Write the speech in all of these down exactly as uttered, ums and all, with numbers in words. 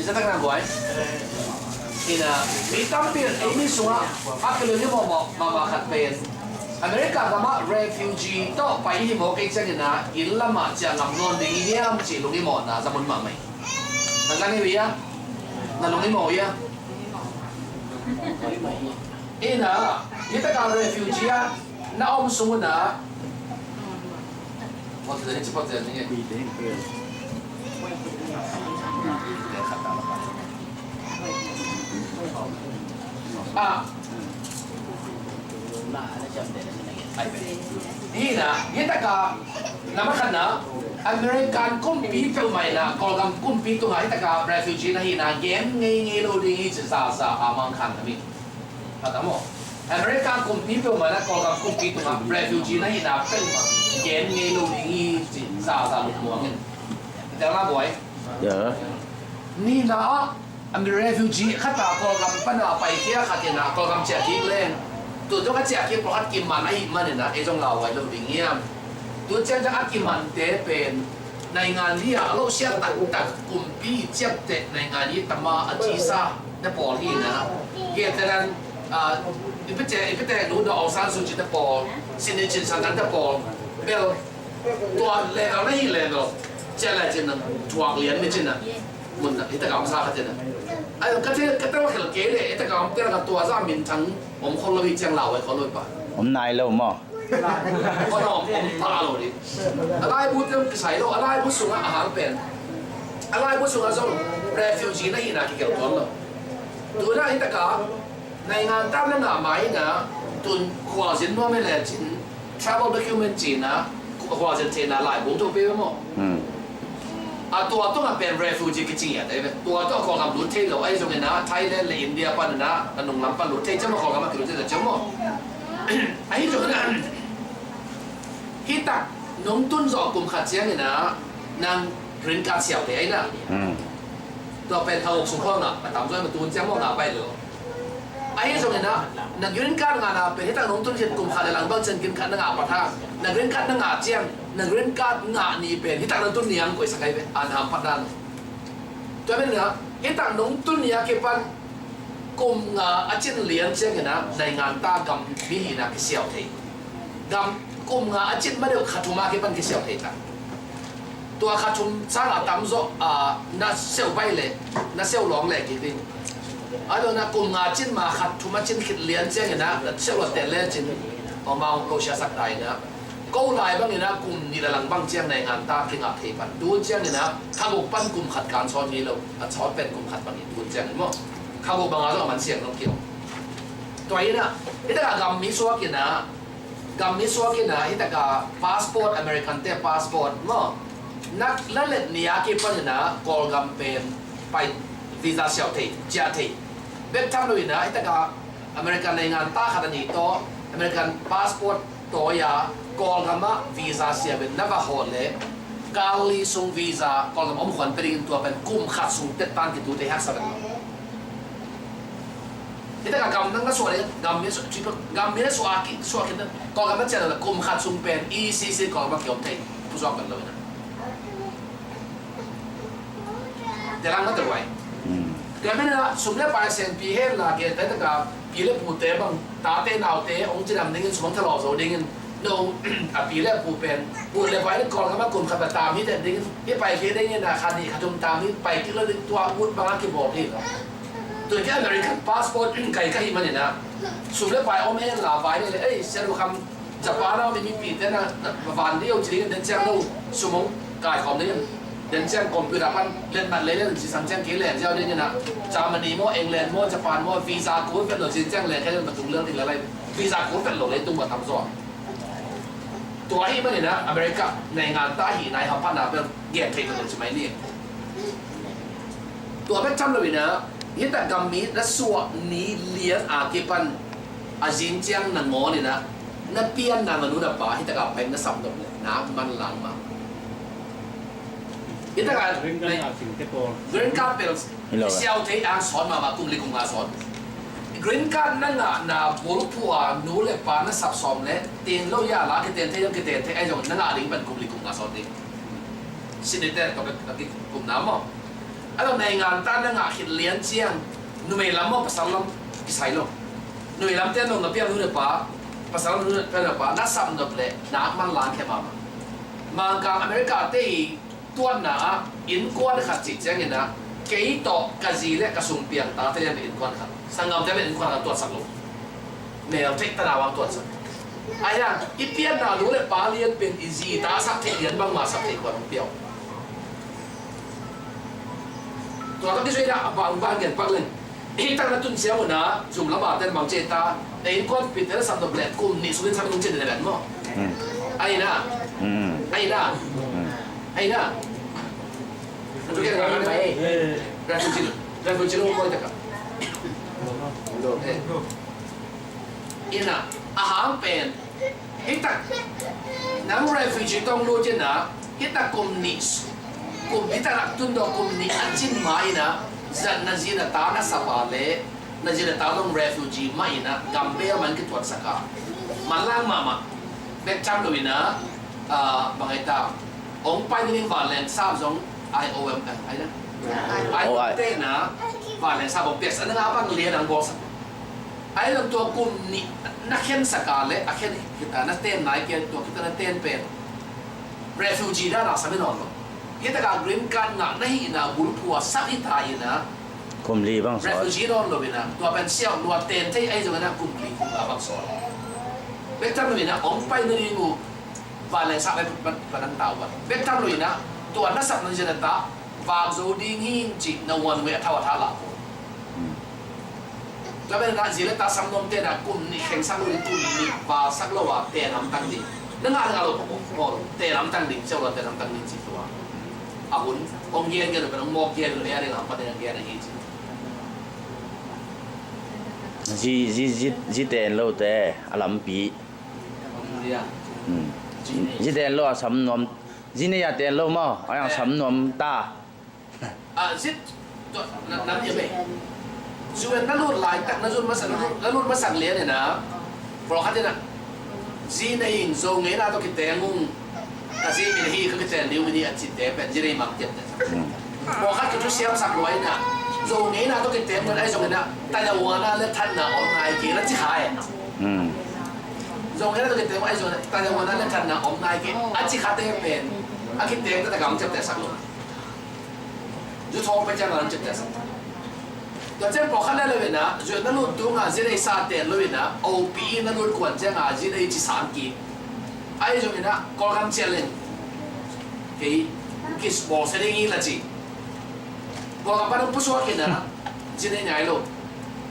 Zatak na guai. Ina, mi tampi in ei mi sungah a kilung hi mawh mawh mahmah khat pen America gamah refugee tawh pai hi mawk ei ciangin ah inn lamah ciah ngam nawn ding hi hiam cih lung hi mawhna zamun mahmah hi. Na zang hi uh hiam? Na lung hi mawh uh hiam? Ina, hi takah refugee ah na om sung un ah Ah. Hi na, hi takah na makhatna American kumpi peuhmah ina Kawlgam kumpi tungah hi takah refugee na hihna gen ngeingei lo ding hi ci zaza a mangkhan na mi. Phat a maw? America kumpi peuhmah na Kawlgam kumpi tungah refugee na hihna peuhmah gen ngei lo ding hi ci zaza lukmuang in. Tel na buai. Ya. Nihna ah refugee khat a Kawlgam pana paikhia khat ina Kawlgam ciah kik leng tu zong a ciah kik pawlkhat kiman ahih manin ah ei zong lauhuai lo ding hiam? Tu ciangciang a kimante pen naingan hi a a lohsiat taktak kumpi ciapteh naingan hi tama a cisa te pawl hi na. Hi tenan ipite ipite nu da Aung San Suu Kyi te pawl sini cin san te pawl bel tua level na hi level cia lai cin na thuak lian ni cin na mun na hi takam sa kha cin na. Ai ka te ka te khel ke le hi takam te ka tua za min thang om khol lo hi ciang lau ai khol lo pa. Om nai lo maw? Khuana om om pah lo ding. A laibu te kisai lo, a laibu sungah a hang pen a laibu sungah zong refugee na hihna kigelh tuan lo. Tuna hi takah naingan tam na ngah mai ina tun khualzin nuam hi lecin travel document cina khualzin theihna laibu to pe maw? A tua tungah pen refugee kici ngiat ahi ve. Tua tawh Kawlgam lut thei lo ahi zongin ah Thailand le India panin ah a nunglam pan lut thei ciam a Kawlgam a kilut thei lo ciam maw? Ahi zongin ah hi tak nong tun zawh kum khat ciangin ah nang green card siau thei ahi na. Tua pen kha guk sung khawng ah a tam zaw ma tun ciang maw ngah pai lo. Ahi zongin ah na green card ngahna pen hi tak nong tun khin kum khat le lang bang ciang green card na ngah pat hang na green card na ngah ciang na green card ngah ni pen hi tak nong tun niang koihsak ahi ve an ham phat dan. Tua pen ah hi tak nong tun ni a kipan kum nga a cin lian ciangin ah naingan ta gam mi hihna kisiau thei. Gam kum nga a cin ma deuh kha thum a kipan kisiau thei ta. Tua kha thum sang a tam zawh a na seu pai le na seu lawng le kik ding. A lo na kum nga cin ma kha thum a cin khit lian ciangin ah na seu lo ten le cin. Amau lo siasak dai na ko lai bangin ah kum nih la lang bang ciang naingan ta kingak thei pan tu ciangin ah kha guk pan kum khat kan sawn ngei lo a sawn pen kum khat bangin tu ciangin maw kha guk banga zawh a man siang nong kiau. Tua in ah hi takah gam mi suak in ah gam mi suak in ah hi takah passport American te passport maw na la let ni a kipan in ah Kawlgam pen pai visa siau thei ciah thei bek tham lo in ah hi takah American naingan ta khat a ni tawh American passport tawi a Kawlgam ah visa siam in na va hawl le kal li sung visa Kawlgam om khuan pe dingin tua pen kum khat sung tet tan kitu te haksa pen lo. Hi takah gam nang na suah le gam mi suah gam mi na suah a ki suah khin na Kawlgam na cian lo le kum khat sung pen E C C Kawlgam ah kiom thei pusuak pen lo ina. Te lang mah te uai. Tua mah ina sum le pai sengpi hen la gen tai taka pi le pute bang tate naute hong cidam dingin sum hong thalawh zo dingin no a pi le pu pen pu le pai le Kawlgam a kum khat a tam hi den dingin hi pai khe dingin a khat nih khat thum tam hi pai kik lo ding tua ut bang a kibawl hi. Tua kia American passport kai ka hi man ina sum le pai om hen la vai le ei seru kham Japan a mi mipite na van deuh ci ding den ciang lo sumong kai khawm ding den ciang computer pan len mat le len ci sang ciang kei len ziau ding na Germany maw England maw Japan maw visa code vet lo ci ciang len kei len patung lel ding la lai visa code vet lo le tung ba tam zaw. Tua hi man ina America naingan ta hi nai hapana bel gen thei lo ci mai ni. Tua bek tham lo ina hi ta gam mi na suah ni lian a kipan a zing ciang na ngawn ina na pian na nganu na pa hi taka pai na sam dom le na man lang ma. Hi taka green card pel siau thei ang sawn mama kum li kum nga sawn. Green card na ngah na bulphu a nu le pa na sap sawm le tin lo ya la kiten thei lo kiten thei ai zong na ngah ding pan kum li kum nga sawn ding. Sinite tok a kikum na maw. A lo, naingan tan na ngah khit lian ciang, numei lam maw pasal lam kisai lo. Numei lamte nong na piang nu ne pa, pasal lam nu ne pa, na sapnop le na akman lan khe mahmah. Mangkang America te i tuanna ah innkuan khat cih ciangin ah, kei tawh ka zi le ka sung piang tate lian innkuan khat, sanggamte lian innkuan khat tuansak lo. Mel theih tana vang tuansak. Ahi hang i pianna nu le pa lian pen i zi ta sak theih lian bangmah sak theih kuan hong piau. Tua tak i zuih dah a bang bang gen pak leng. Hih tak na tun siam uh na, zum lama ten bang cih ta, na innkuanpihte na sapnop le kum nih sungin sapnop cih na ven maw? Hmm. Ahi na. Hmm. Ahi na. Hmm. Ahi na. Refugee, refugee, refugee lo maw, i tak a. Eh. Ina, a hang pen, hih tak, nang refugee tawh hong lut in ah, hih tak kum nih, kum hih tak rak tun dawh kum nih a cin ma in ah, zat na zi na ta na sap a le, na zi na ta zong refugee mah in ah, gam bel mah in kituatsak a. Manlang mahmah, bek tham lo in ah, ah, bang ai ta, hong pai ding vanleng sap zong I O M, eh, ai na. I O M te na, vanleng sap hong piaksak, na nga bang lian ang bawlsak. Ahi zong tua kum nih na khensak a le, a khen khit a na ten nai kei, tua khit a na ten pen refugee dan a sam hi nawn lo. Hih tak a green card ngah na hihna bulphuh a sak hi ta in ah, kum li bang sawl. Refugee nawn lo in ah, tua pen siau lua ten thei ahi zong in ah kum li kum nga bang sawl. Bek tham lo in ah, hong pai na ding uh vanleng sap ai pan, pan ang ta uh a. Bek tham lo in ah, tua na sap na zi na ta vak zo ding hi cih na one way a thau a tha lah ko. Hmm. Tua pen na zi le ta sam nuam te na kum nih khengsak lo ding, kum nih valsak lo a, te namtang ding. Na ngah, na ngah lo, ko, ko, te namtang ding, siau lo te namtang ding cih tua. A hun, hong gen gen lo, hong mawk gen lo, e a ding a, pa ding a gen a hi cih. Zi, zi, zi, zi ten lo te, a lampi. Hmm. Zi ten lo a sam nuam, zi nei a ten lo maw, a yang sam nuam ta. Ah, zi, tua, na, na, ya me. Zu en na lut laitak, na lut masak, na lut, na lut masak lian in ah. Pawlkhat in ah, zi nei in Zo ngeina tawh kiteng ung. Ka zi min hi, ka kiteng ding min hi a cihte pen zi nei mang ciamteh. Hmm. Pawlkhat ka thu siamsak lua in ah, Zo ngeina tawh kiteng ung ahi zongin ah, tayawana le thatna om nai kei na ci kha e. Hmm. Zo ngeina tawh kiteng ung ahi zongin ah, tayawana le thatna om nai kei a ci khate pen, a kiteng taktak a hong ciamtehsak lo. Zu thawng pai ciang a hong ciamtehsak. Tua ciang pawlkhat le lo in ah, zu en na lut tung a zi neisa ten lo in ah, opi na lut kuan ciang a zi nei ci san kik. Ahi zongin ah, Kawlgam ciah leng kei kis bawlsia ding hi la ci. Kawlgam pan hong pusuak in ah, zi nei nai lo.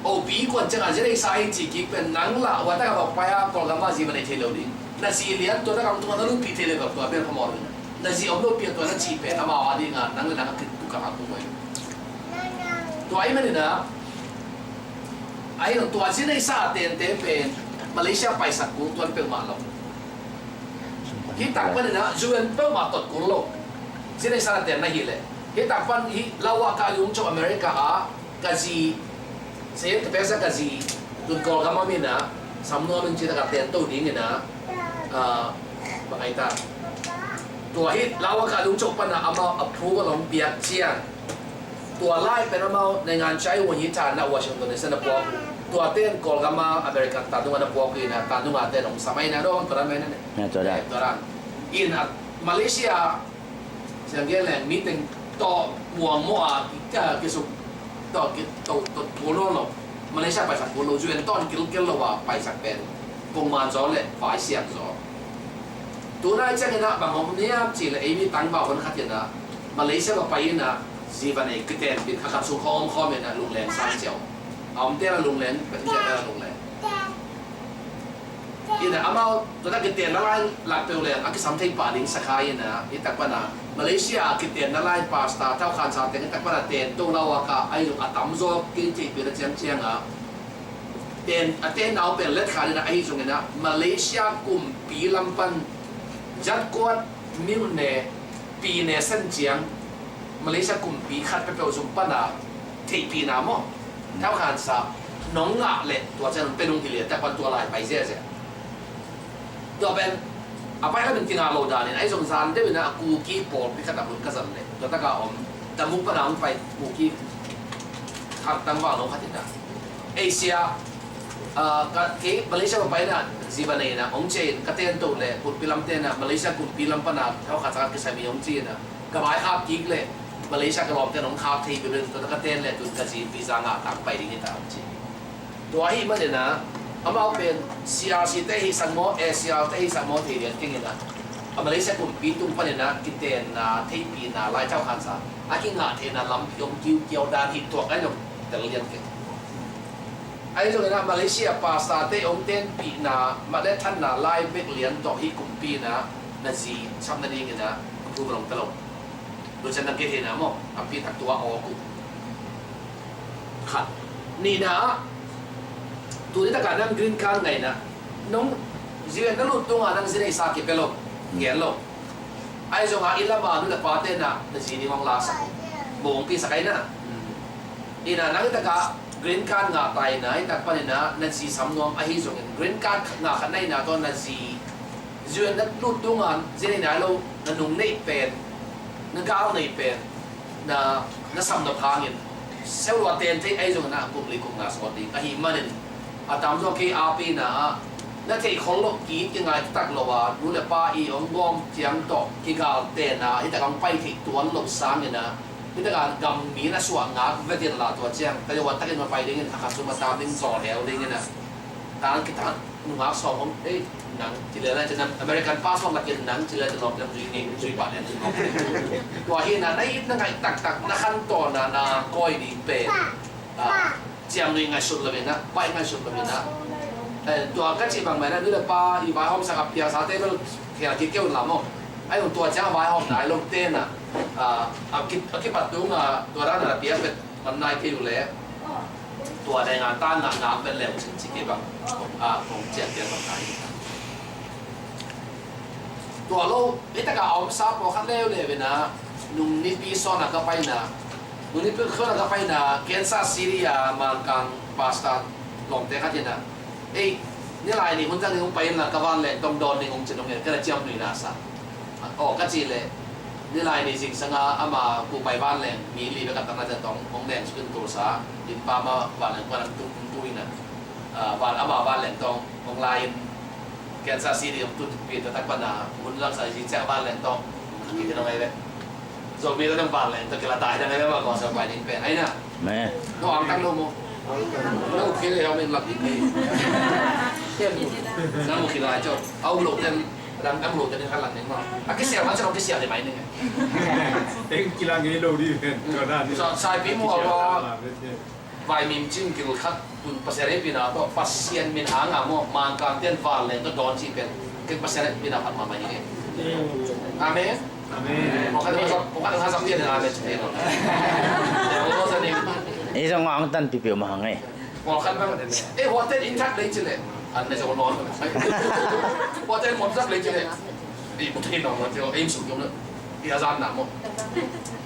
Opi kuan ciang a zi neisa hi ci kik pen nang lah, tua tak a va pai a, Kawlgam ah zi va nei thei lo ding. Na zi lian tua tak a hong tung a na lutpih thei lo, tua pen phamawh lo in ah. Na zi om lo pi a tua na cih pen amau a ding a, nang le nang a kik tuk a kung mai. Tua ahih manin ah, ahi zong tua zi neisa a tente pen Malaysia paisak kul tuan peuhmah lo. Hih tak panin ah, U N peuhmah tot kul lo. Zi neisa a ten na hih leh. Hih tak pan hih Lawaka lungco America ah, ka zi, St. Teresa ka zi, tun Kawlgam a min ah, sam nuam in ci tak a ten to ding in ah, ah, bang ai ta. Tua hih Lawaka lungco pan ah amau approval hong piak ciang. Tua lai pen amau naingan chai wun hi ta na Washington D C na puak. Tua ten Kawlgam a American ta nung a na puak in ah, ta nung a ten hong sam ai na dong, tua dan mai na ne. Ya, tua dan. Eh, tua dan. In ah, Malaysia, siang gen leng, meeting tawh muang maw a, ki, kisuk tawh, ki, tawh, tawh, tawh lo lo. Malaysia paisak tawh lo, U N tawh kilkel lo a, paisak pen pongman zaw le vai siam zaw. Tunai ciangin ah bang om hiam cih leh, ei mi tangval hon khat in ah Malaysia va pai in ah, zi va nei kiten bin kha khat sung khawm khawm in ah lungleng sang ciau. A omte la lungleng, pen cia la lungleng. Ina amau, tua tak kitenna lai lak peuh leng a kisam thei pah ding sakha ina, hi tak pana Malaysia a kitenna lai pastor, thaukhansa teng hi tak pana ten to lau a ka, ahi zong a tamzaw kei thei peuh na ciangciang a, ten, a tenna uh pen let khan ina, ahi zong ina Malaysia kumpi lam pan zatkuat, milne, pine sen ciang Malaysia kumpi khat peuhpeuh zung pana theihpihna maw? Thaukhansa nong ngah leh tua ciang nong pe nung hi leh, tua pan tua lai pai ziahziah. Tua pen a pai khat in kingah lo danin, ahi zong zan deuh ina a Kuki pawlpi khat a hun ka zat leh, tua taka om Tabuk pana hong pai Kuki khat tangval lo khat in ah, Asia, ah, ka, kei Malaysia ka pai in ah, zi va nei in ah, hong ciah in ka ten to leh kumpi lam ten ah, Malaysia kumpi lam pana thau khat sa khat kisai mi hong ci in ah, ka vaikhak kik leh Malaysia ka lawmte in hong khak thei bebel, tua ka ten leh tun ka zi visa ngah tang pai ding hi ta hong ci. Tua ahih manin ah, amau pen C R C te hihsak maw, A C R te hihsak maw thei lian keng in ah, a Malaysia kumpi tung panin ah kitenna theihpihna laithau khansa a kingah theihna lampi hong kiukiau dan hi tuak ahi zong tel lian keng. Ahi zongin ah Malaysia pastor te hong tenpihna mah le thanna lai bek lian tawh hih kumpi in ah na zi sap nadingin ah approval hong pia lo. Tua ciang nang kei theihna maw, a pi tak tua awk uh. Khat. Nihna ah, tuni takah nang green card ngaihna, nong zi ven na lut tungah nang zi neihsa kipia lo, ngen lo. Ahi zongah i lama nu le pate na, na zi ding hong lasak, mo hong pisak ahi na. Ina nang i takah green card ngah ta ina, i tak panin ah na zi sam nuam ahi zongin green card ngah khat na ina tawh na zi zi ven na lut tungah zi nei nai lo, na nung neih pen, na gal nei pen, na, na sam nop hangin seu lua ten thei ahi zongin ah kum li kum nga sawt ding ahih manin, a tamzaw kei a pina ah na theih khol loh kik kingai tak lo a, nu le pa i hong gawm ciang tawh kigal tenna hi tak hong pai theih tuan loh sangin ah, hi tak a gam mi na suah ngak vetin la tua ciang ka yo a takin ma pai dingin a khat sum a tam ding zaw leu dingin ah, tang kitan nungak sawm hong, ei, nang ci lel a ci, American passport lakin nang ci lel a ci lawm, zui ngei, zui pah lian ci lawm. Tua hi na, na it na ngaih taktak, na khantawn na, na kawi ding pen, ah, ciam nui ngaihsut lo in ah, baih ngaihsut lo in ah. Eh, tua ka cih bang mai na, nu le pa i vaihawmsak a piangsate bel khel kikeu in la maw. Ai, tua ciang vaihawm nai lo te na, ah, a ki, a kipat tung, ah, tua dan a piak pen man nai kei uh leh, tua dai nga ta nga nga pen leu cin ci kei bang, ah, kong cian pian bang nai. Tua lo, i taka a omsa pawlkhat leuleu in ah, nung nipi sawn a ka paina, nung nipi sawn a ka paina, Kansas City a Mangkang pastor lawmte khat in ah, ei, nilai ni hun zang ni hong pai in la ka vanleng tawh dawn ding hong cin hong en, ka na ciam nui na sa. Aw, ka cih leh, nilai ni zingsang a ama ku pai vanleng mi li bek a tang na zat tawh hong leng suk in tulsa, innpa ma vanleng kuan an tung tung tu in ah, ah, van, ama vanleng tawh hong lai in, Kansas City hong tun pi ta tak pan a, hun laksa zi ciang vanleng tawh, ki ti nong ai leh. Zomi tawh tang vanleng tawh kila tai tang ai leh ma kawng sa pai ding pen ai na. Amen. No ang tang lo mo. No ki le hong in lak ding ni. Nang mu ki lai cho. Au lo ten, dang dang lo ten kha lak ding ma. A kisial ma cho kisial de mai ding. Teng kila ngei lo di pen. Sa, sai pi mo awa. Vaimim cin kil khat tun Pasian ei pina tawh, Pasian min hanga maw, Mangkang ten vanleng tawh dawn cih pen, kei Pasian ei pina phat mahmah hi. Amen. Amen. Pawlkhat in hasap, pawlkhat in hasap pian in amen ci thei lo. Ei zong ang tan pipiu mah hang ei. Pawlkhat bang, ei, huate in thak lei ci leh, an ne zong nawn. Huate in mawk thak lei ci leh, ei, mu thei nawn lo ci, ei, sum yom lo. I a zan na maw.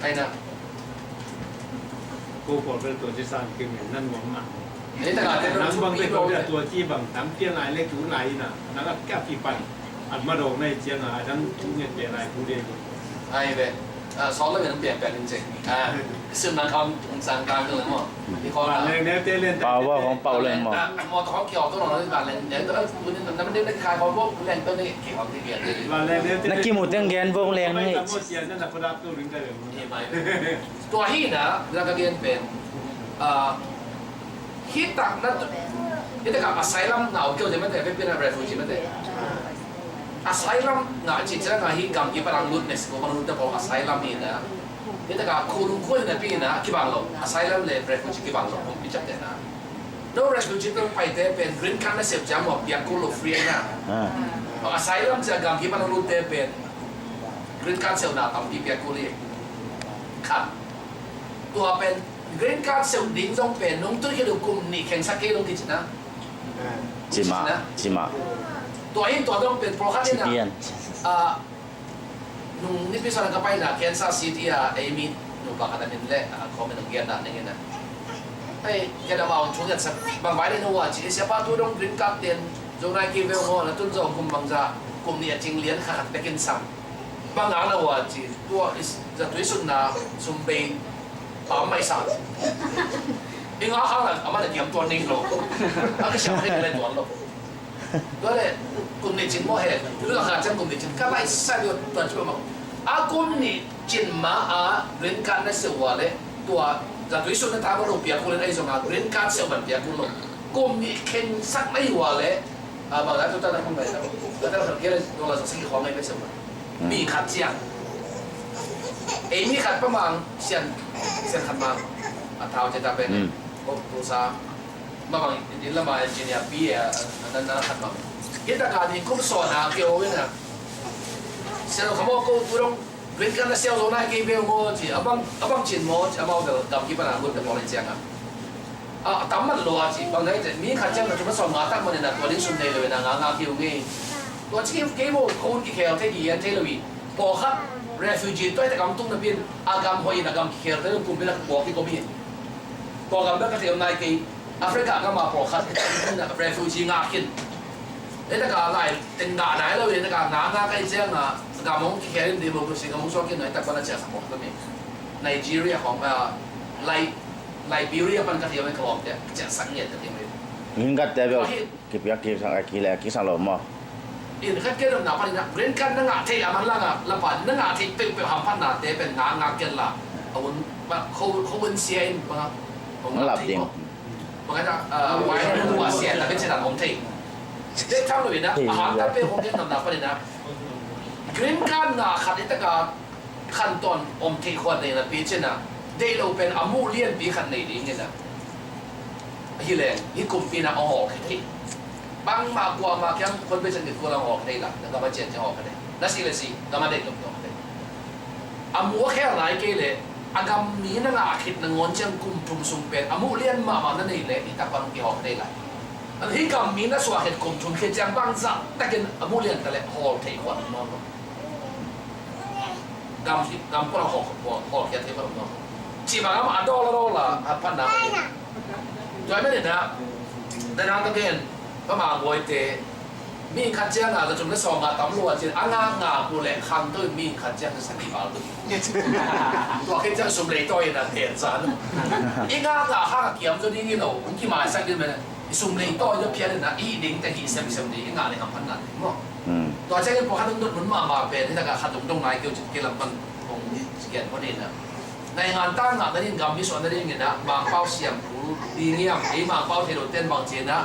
Ai na. Ko pawl bel tua ci san kim in nan nuam mah. Nang bang bel tua tua ci bang tam pian lai le tu lai na. Nang a kia kipan. An ma dong nai ciang a dang tu nget pe lai tu de. Ai be. Ah, sawt la ngen pian pian in cek. Ah, sim nang kam sang tang tu mo. Pau ba kong pau leng mo. Mo to kong kiaw to no, ba leng ne to, tu ni na men de kai kong bo leng to ni ki kong ti pian. Na kimu teng gen bo leng ni. Tua hi na, na ka gen pen, ah, hi tak na tu, hi tak a asylum na uk keu de mate, pe pen a refugee mate. Asylum na ci ci na hi gam ki parang lut Mexico parang lut na pau asylum hi na. Hi tak a khulung khul na pi na kibang lo, asylum le refugee kibang lo, kong pi cak de na. No refugee tung pai te pen green card na sep jam wa piak kul lo free na. Ah. Asylum ci a gam ki parang lut te pen green card sep na tam pi piak kul hi. Khat. Tua pen green card seu ding zong pen nong tun khit uh kum nih khengsak kei lo kici na. Cima, cima. Tua in tua dong pen pawlkhat in a, ah, nung nipi sawn a ka pai na Kansas City a ei mi nupa khat a min le, ah, comment hong gen na ning in a. Hei, ken amau thu ngetsak bang vai le no a ci, siapa tu dong green card ten zo nai kei ve maw, na tun zo kum bangza, kum nih a cing lian kha khat bekin sam. Bang hang lo a ci, tua i zatui sutna sum bei pam mai sa. I nga hang la, a man a kiam tuan ning lo. A kisiam thei lai tuan lo. Tua le, kum nih cin maw he, tu la ka ciang kum nih cin, ka lai sa tua tuan ci maw. A kum nih cin ma a green card na sia ua le, tua zatui sutna ta maw lo pia kul le, ai zong a green card sia ua ban pia kul lo. Kum nih khen sak na hi ua le, a bang la tu ta na hong lai ta. La ta la khan kele, tua la sa si khong ai pe sia ua. Mi khat ciang. Ei mi khat pa mang sian, sian khat mang. A thau cia ta pen. Mm. Ko tu sa. Ma bang in lama engineer pi a, a nan na khat mang. Hita ka ding kum sawn a keu win a. Sian lo kamo ko tu dong. Green card na siau zo na kei beu mo ci. A bang, a bang cin mo ci. A mau bel gam ki pana gun bel pawlin ciang a. A, a tam man lo a ci, bang nai te, mi khat ciang na tu na sawm nga tak man in a tua ding sum nei lo in a nga nga kiu ngei. Tua ci kei, kei bo ko un kikhel thei, kigen thei lo hi. Pawlkhat refugee tua i ta gam tung na pin, a gam hoih in a gam kikhel thei lo kum pin a pawlkhat ko mi. Tua gam bek ka thei om nai kei, Africa gam a pawlkhat i ta gam tung na refugee nga khin. Ei ta ka lai, teng nga nai lo hi, ta ka nga nga kai ciang a, gam hong kikhel in democracy gam hong suak khin na, ei ta ka na ciang sa pawlkhat mi. Nigeria hong, a, lai, Liberia pan ka thiam in ka lawmte, ka ciah sak ngiat ka thiam in. Green card te bel kipiak kik sang, a ki le kik sang lo maw? In ka kei na pan in a green card na ngah thei a man lang a, la pan na ngah thei peuhpeuh hamphatnate pen ngah ngah ken la. A un, ba, ko, ko un sia in ba, ko ngah thei ding. Ba ka ta, a, wai na sia ta pen sia ta om thei. Te tham lo in a, a han ta pe ko kei na pan in a. Green card ngah khat i ta ka khantawn om theih khuat nei na pi cin a, deih lo pen a muh lianpi khat nei ding in a. Hi leng, hi kumpi na a hawk hi thei. Bangmah kuamah kiang khon pe cin kikul a hawk thei la, na gam a cian ciang hawk thei. Na si le si, gam a deih lo hawk thei. A muh a khel nai kei le, a gam mi na ngah khit na ngawn ciang kum thum sung pen, a muh lian mahmah na nei le, hi tak pan kihawk thei la. Hi gam mi na suah khit kum thum khit ciang bangzah takin a muh lian ta le, hawl thei khuat nawn lo. Gam, gam pawh hawh, hawh, hawh khiat thei pawh hawh. Cih bang a dawl a dawl a, a phatna. Tua ahih manin ah, na nang ka gen, ka ma buaite, mi khat ciang a, ka cum na sawm a tam lua cin, a nga nga pu leh khang tu mi khat ciang na sagih val tu. Tua khit ciang sum lei tawi in a ten zan. I nga nga khang a kiam zaw ding hi lo, hong kimaisak ding mah. I sum lei tawi zaw phiat in a, i hih ding te hih semsem ding, i ngah leh hamphatna ding maw. Tua ciangin pawlkhat hong dot hun mahmah pen, hi tak a khat hong dong nai kei uh cin, kei lam pan hong kiat pawh ni in a. Naingan ta ngah nading, gam mi suah nading in a, Mangpau siam kul ding hiam, ei Mangpau thei lo ten bang ci in a.